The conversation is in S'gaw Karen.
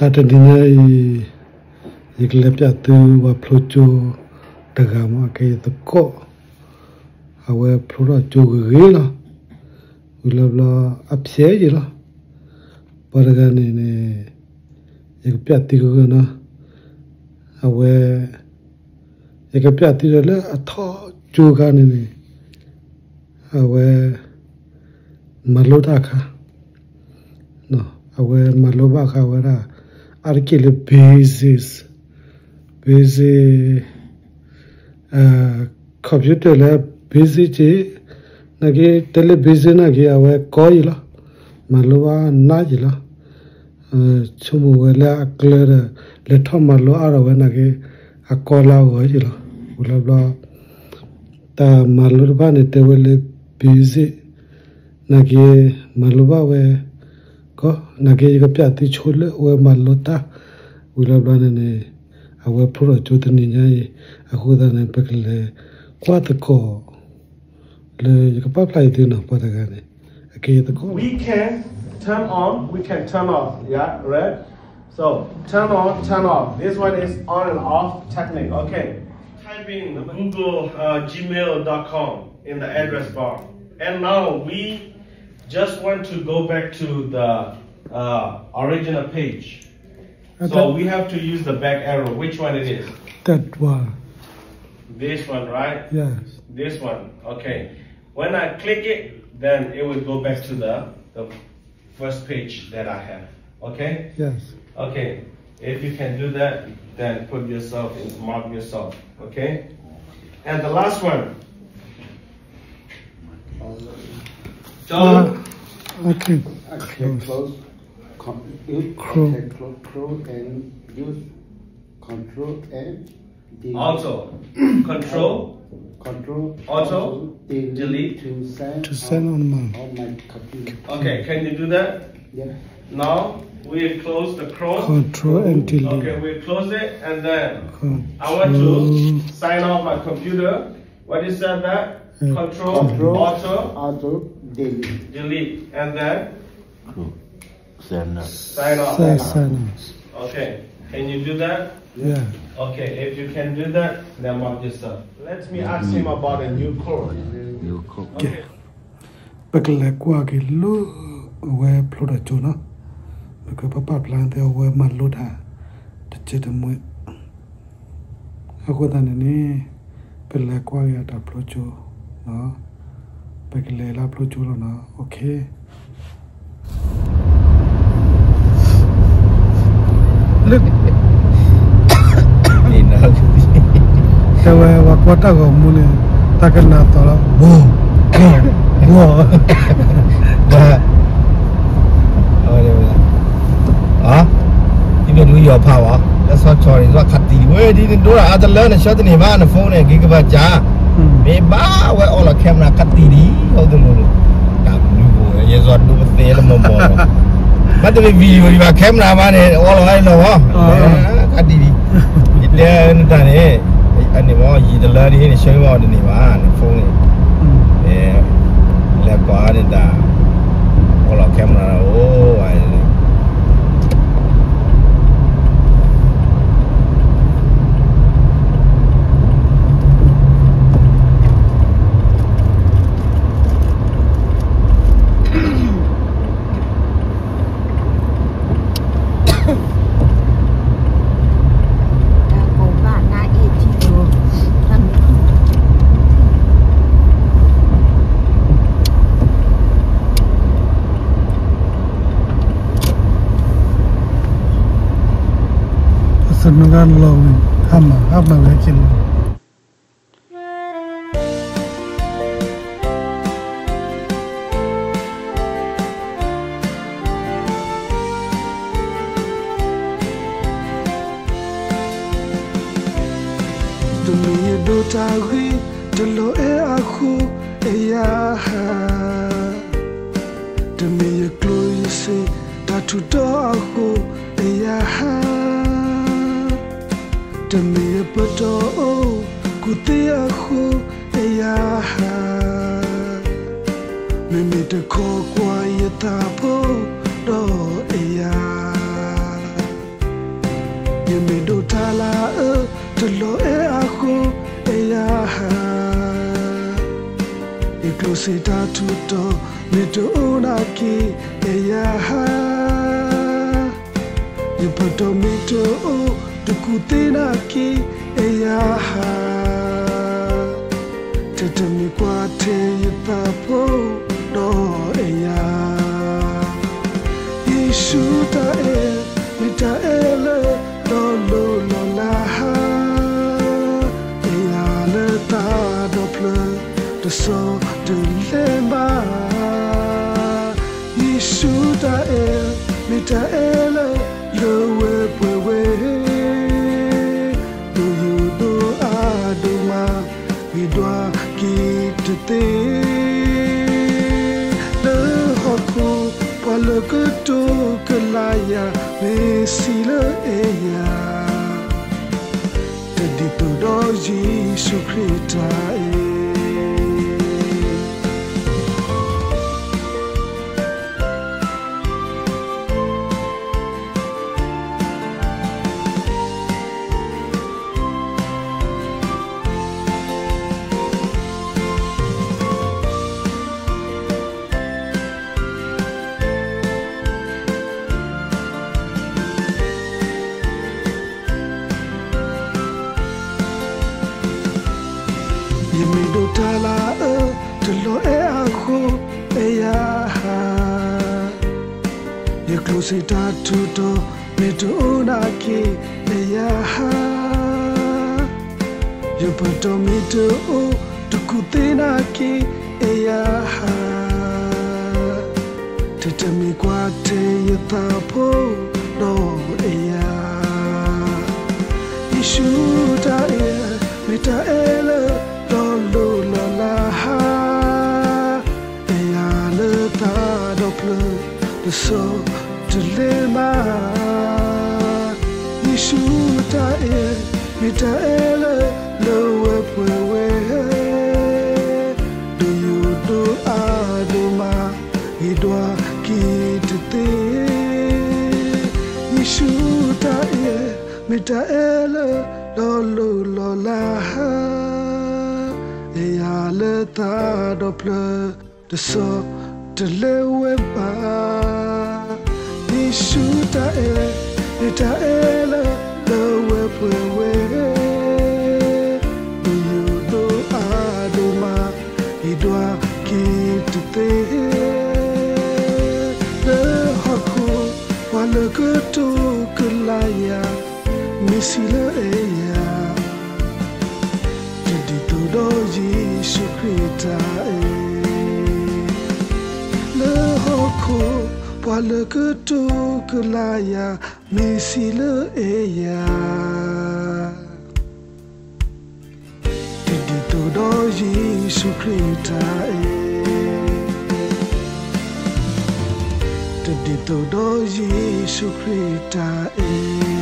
တၢ်တနံၤညါအံၤ ယကလဲၤပျးသုပှၤဖျိကၠိတဂၤမ့ၢ် အကဲယသကိး, အဝဲဖျိထီၣ်ကၠိဂ့ၤဂ့ၤလီၤ. ဝံၤလီၤဘျီ အဖျဲယံၤလီၤ. ပှၤတဂၤန့ၣ်န့ၣ် ယကပျးသုကဂၢၢ်နီၤ, အဝဲ ယကပျးသုဒီးလၢအထီၣ်ကၠိခါန့ၣ်န့ၣ် အဝဲ မၤလိတၢ်အခါ, အဝဲမၤလိဘၣ်ဃးဝဲဒၣ် အါတက့ၢ်လၢ basic, basic computer လၢ basic က့, နာ်က့ တဲလၢ basic နာ်က့ အဝဲကီယံၤလီၤ, မၤလိဘၣ်နးယံၤလီၤ. ဆိကမိၣ်ဝဲလၢအကျၢၤဒီး လဲၤထီၣ်မၤလိအါထီၣ်ဝဲနာ်က့ အကီလၢအဂီၢ်ယံၤလီၤ. ဝံၤလီၤဘျီ တၢ်မၤလိတဖၣ်န့ၣ် တဲဝဲလၢ basic နာ်က့ မၤလိဘၣ်ဝဲ ကီ, နာ်က့ ယကပျးသုဆိလၢအဝဲမၤလိတၢ်, ဝံၤလီၤဘျီန့ၣ်န့ၣ် အဝဲဖျိထီၣ်ကၠိတနံၤညါအံၤ, အဃိသတးန့ၣ် ပကလဲၤကွၢ်သကိး လၢယကပာ်ဖျါအံၤသုနီၤ ပှၤတဂၤန့ၣ် အကဲယသကိး We can turn on, we can turn off, yeah, right? So, turn on, turn off. This one is on and off technique. Okay. Type in Google, uh, gmail dot com in the address bar. And now we just want to go back to the, uh, original page. So we have to use the back arrow. Which one it is? That one. This one, right? Yes. This one. Okay. When I click it, then it will go back to the, the first page that I have. Okay? Yes. Okay. If you can do that, then put yourself in, mark yourself. Okay? And the last one. John? Uh, okay. Okay, close. Close. Com-, you, Chrome. Okay, close Chrome and use Control and Delete. Auto. Control. Control. Auto. Delete. Delete. To send, to send on my, on my computer. Okay, can you do that? Yeah. Now, we close the Chrome. Control and delete. Okay, we close it, and then I want to sign off my computer. What is that? That? Yeah. Control, Control, Auto, Auto, Delete. Delete, and then Close. Sign off. Sign, sign off. Okay. Can you do that? Yeah. Okay. If you can do that, then mark yourself. Let me ask him about a new code. New code. Okay. ပကလဲၤကွၢ်က့ၤလၢအဝဲဖျိထီၣ်ကၠိနီၤ, ပကပာ်ဖျါသ့အဝဲမၤလိတၢ် တစဲးတမှဲ အဃိသတးန့ၣ်န့ၣ် ပလဲၤကွၢ်က့ၤအတၢ်ဖျိကၠိ, ပကလဲၤလၢဖျိကၠိလီၤနီၤ, okay. လၢ တဲဝဲ ပှၤကွၢ်တၢ်ဂီၤမူန့ၣ် တၢ်ကနၣ်သီလီၤ, ဝီၤ, ဝီၤ, ဝီၤ အဝဲ, အဝဲ, အ, ဒ်မ့ၢ်ဒ်ယီၤဖးဝဲ, လၢဆီဆီန့ၣ် လီၤခးတံၢ်ဝဲ ဒ်နဒိတၢ်အါတလၢနဆှၢတန့ၢ်ဘၣ် န phone န့ၣ် က့ၤကဘၣ်ကၠး, မ့ၢ်ဘၣ်ဝဲအီလီၤ camera ခးတံၢ်ဒ် ဟီၣ်တလိၤလိၤ, တၢ်မနုၤဘိ ယဲစီၤဒိပသဲလၢမီၢ်မီၢ်လီၤ, ဘၣ်တမ့ၢ် video ဒံးဘၣ် camera ဘၣ်န့ၣ် အီလီၤဝဲလီၤဝဲ, ခးတံၢ်ဒ်, ယတဲနတၢ်န့ၣ်, အန့ၣ်မ့ၢ် ယံာ်တလၢန့ၣ် နဆှၢဘၣ်အီၤတန့ၢ်ဘၣ် န phone န့ၣ်, လဲၤကွၢ်န့ၣ်တၢ်, အီလီၤ camera အိၣ်ဝဲန့ၣ် အသနဂၤလီၤဝံၤ ဟါမၢ် ဟါမၢ်ဝဲက့ၤလီၤ. တမ့ၢ်ယဒိးတၢ်ဂ့ၤတလီၤအဲၣ်အဃိ အယၤဟါ, တမ့ၢ်ယကျိၣ်ယစ့တၢ်ထူးတီၤအဃိ အယၤဟါ, တမ့ၢ်ယပတီၢ်အိၣ်ကူၣ်သ့အဃိ အယၤဟါ, မ့မ့ၢ်တခီကွၢ်ယသးဖိဒီးအယၤ ယမ့ၢ်ဒိးတၢ်လၢအအၢ တလီၤအဲၣ်အဃိ အဲၣ်ယၤဧါ. ယကျိၣ်စ့တၢ်ထူးတီၤ မ့ၢ်တအိၣ်နာ်က့ အဲၣ်ယၤဧါ. ယပတီၢ်မ့ၢ်တအိၣ် တကူၣ်သ့နာ်က့ အဲၣ်ယၤဧါ. တၢ်တမ့ၢ်ကွၢ်ထဲယသးဖိ ဒီးအဲၣ်ယၤ. ယ့ၣ်ၡူးတၢ်အဲၣ် မ့ၢ်တၢ်အဲၣ်လၢ ဒီးလိၣ်လီၤလၢ်ဧါ. အဲၣ်ယၤလၢသးဒီဖျၢၣ် တဆီတလဲမး. ယ့ၣ်ၡူးတၢ်အဲၣ် မ့ၢ်တၢ်အဲၣ်လၢ လၢဝဲပှဲၤဝဲ ဒိၣ်ယိာ်ဒိၣ်အါဒိၣ်မး ဂ့ၤဒွးက့ၤတသ့. လၢဟီၣ်ခိၣ် ပှၤလၢကတိၤကလၤယၤ မ့ၢ်စံးလၢအဲၣ်ယၤ တဒ်သိးဒီးယ့ၣ်ၡူးခရံာ်တၢ်အဲၣ်. ယမ့ၢ်ဒိးတၢ်လၢအအၢ တလီၤအဲၣ်အဃိ အဲၣ်ယၤဧါ. ယကျိၣ်စ့တၢ်ထူးတီၤ မ့ၢ်တအိၣ်နာ်က့ အဲၣ်ယၤဧါ. ယပတီၢ်မ့ၢ်တအိၣ် တကူၣ်သ့နာ်က့ အဲၣ်ယၤဧါ. တၢ်တမ့ၢ်ကွၢ်ထဲယသးဖိ ဒီးအဲၣ်ယၤ. ယ့ၣ်ၡူးတၢ်အဲၣ် မ့ၢ်တၢ်အဲၣ်လၢ ဒီးလိၣ်လီၤလၢ်ဧါ. အဲၣ်ယၤလၢသးဒီဖျၢၣ် တဆီတလဲမး. ယ့ၣ်ၡူးတၢ်အဲၣ် မ့ၢ်တၢ်အဲၣ်လၢ လၢဝဲပှဲၤဝဲ ဒိၣ်ယိာ်ဒိၣ်အါဒိၣ်မး ဂ့ၤဒွးက့ၤတသ့. ယ့ၣ်ၡူးတၢ်အဲၣ် မ့ၢ်တၢ်အဲၣ်လၢ ဒီးလိၣ်လီၤလၢ်ဧါ. အဲၣ်ယၤလၢသးဒီဖျၢၣ် တဆီတလဲဝဲဘၣ်. ယ့ၣ်ၡူးတၢ်အဲၣ် မ့ၢ်တၢ်အဲၣ်လၢ လၢဝဲပှဲၤဝဲ ဒိၣ်ယိာ်ဒိၣ်အါဒိၣ်မး ဂ့ၤဒွးက့ၤတသ့. လၢဟီၣ်ခိၣ် ပှၤလၢကတိၤကလၤယၤ မ့ၢ်စံးလၢအဲၣ်ယၤ တဒ်သိးဒီးယ့ၣ်ၡူးခရံာ်တၢ်အဲၣ်. လၢဟီၣ်ခိၣ် ပှၤလၢကတိၤကလၤယၤ မ့ၢ်စံးလၢအဲၣ်ယၤ တဒ်သိးဒီးယ့ၣ်ၡူးခရံာ်တၢ်အဲၣ်, တဒ်သိးဒီးယ့ၣ်ၡူးခရံာ်တၢ်အဲၣ်.